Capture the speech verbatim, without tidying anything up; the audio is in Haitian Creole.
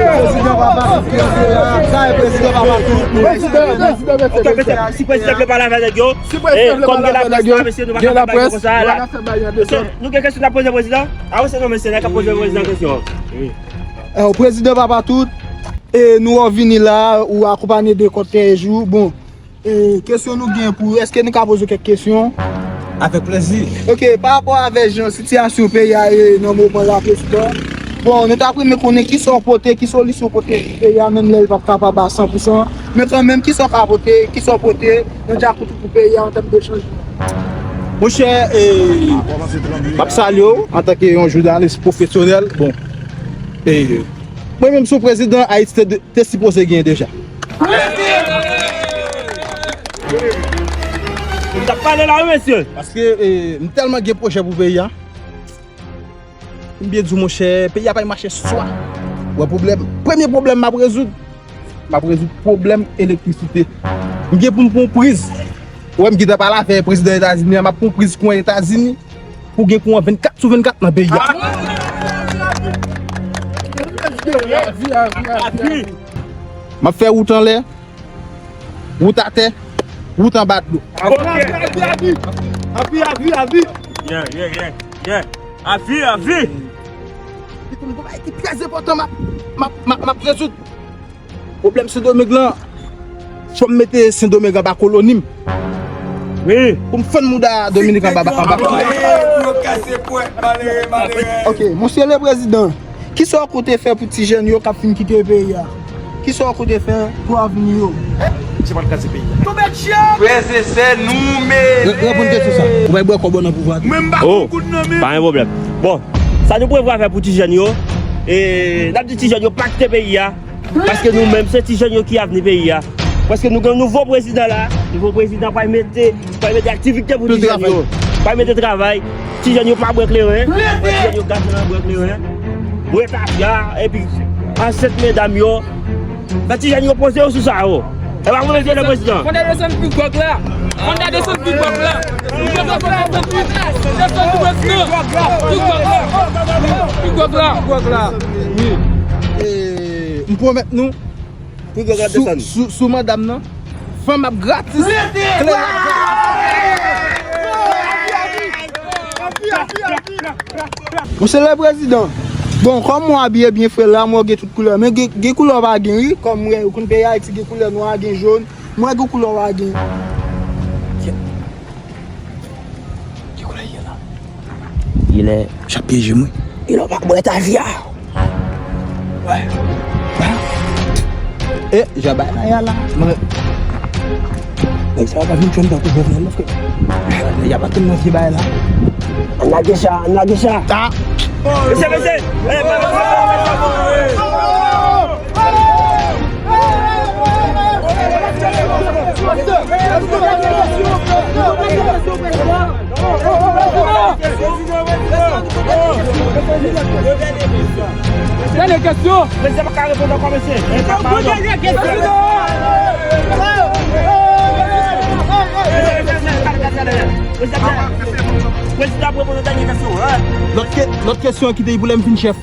Prezidan Papa Tout ki antre la. Sa e Prezidan Papa Tout. Prezidan, prezidan, prezidan. Si prezidan vle pale avè nèg yo, si prezidan vle pale avè nèg yo, gen laprès, nou pa ka fè bagay konsa la. Nou gen kesyon n ap poze prezidan? A wi, se nou mesye, n a ka poze prezidan kesyon. Wi. Eh, prezidan Papa Tout, e nou wè w vini la, ou akonpanye de kòtèj ou. Bon, e kesyon nou gen pou ou, èske nou ka poze w kèk kesyon? Avèk plezi. Ok, pa rapò avè jan sitiyasyon peyi a ye nan moman la, prezidan. Bon, nou t ap renmen konnen kisa w pote, ki solisyon w pote pou peyi a, menm lè l p ap kapab a san pou san. Men kanmenm, kisa w ka pote, kisa w pote nan djakout ou pou peyi a an tèm de chanjman? Monchè, e, m ap salye w antanke yon jounalis pwofesyonèl. Bon, e, mwen menm sou prezidan Ayiti te, te sipoze gen deja. M t ap pale la wi, mesye. Paske, e, m tèlman gen pwojè pou peyi a. M byen di w, monchè, peyi a pa mache swa. Wè pwoblèm. Premye pwoblèm m ap rezoud, m ap rezoud pwoblèm elektrisite. M gen pou m pran priz. Wè m gentan pale avè prezidan Etazini an, m ap pran priz kouran Etazini pou gen kouran vennkat sou vennkat nan peyi a. M ap fè wout anlè, wout atè, wout anba dlo. Ok. Avi, avi, avi. Avi, avi, avi. Yeah, yeah, yeah, yeah. Avi, avi. Epi m gon bagay ki trè enpòtan m ap, m ap, m ap, m ap rezoud. Pwoblèm Sendomeng lan, fò m mete Sendomeng anba koloni m. Wi. Pou m fann mouda Dominik anba, anba koloni. Ok, monsye le prezidan, kisa w konte fè pou ti jèn yo k ap fin kite peyi a? Kisa w konte fè pou avni yo? Misye pral kraze peyi a. Frè e sè, nou mele. Re-, reponn kesyon sa. Ou bay bwè kòb nan pouvwa tou. Mwen m pa konn kout nan men. Pa gen pwoblèm. Bon, sa nou prevwa fè pou ti jèn yo, e, n ap di ti jèn yo pa kite peyi a, paske nou menm se ti jèn yo ki avni peyi a. Paske nou gen yon nouvo prezidan la, nouvo prezidan pral mete, pral mete aktivite pou ti jèn yo. Pral mete travay. Ti jèn yo pa bwè kleren, ti jèn yo gason nan bwè kleren. Bwè tafya, epi ansent medam yo. Fè ti jèn yo poze yo sou sa yo. E pa pou mesye le prezidan. Fò n desann pi gwòg la. Fò n desann pi gwòg la. Pi gwòg la, fò n desann pi. Desann pi gwòg la. Pi gwòg la. Pi gwòg la. Pi gwòg la. Wi. E, m pwomèt nou, sou, sou, sou manda m nan, fanm ap gratis. Kleren ap gratis. Monsye le prezidan, bon, kòm mwen abiye byen frè la, mwen gen tout koulè. Men gen, gen koulè w pa gen, wi. Kòm mwen, ou konn peyi Ayiti, gen koulè nwa, gen jòn. Mwen gen koulè w pa gen. Ki koulè li ye la? Li lè. J ap pyeje m, wi. Li lè w pa bwè tafya. Wè. E, jan bagay la ye la. Mwen, nèg sa yo pa vin jwenn tankou Jovenel non, frè. Nèg yo pa tèlman vye bagay la. Ann lage sa, ann lage sa. Ta. Mesye, mesye. E, pa, pa, pa, pa, pa, pa. Dènye kesyon. Prezidan pa ka reponn ankò, mesye. Prezidan pa ka reponn. Prezidan ap reponn dènye kesyon. Lòt ke-, lòt kesyon ki te pou lè m fin chèf.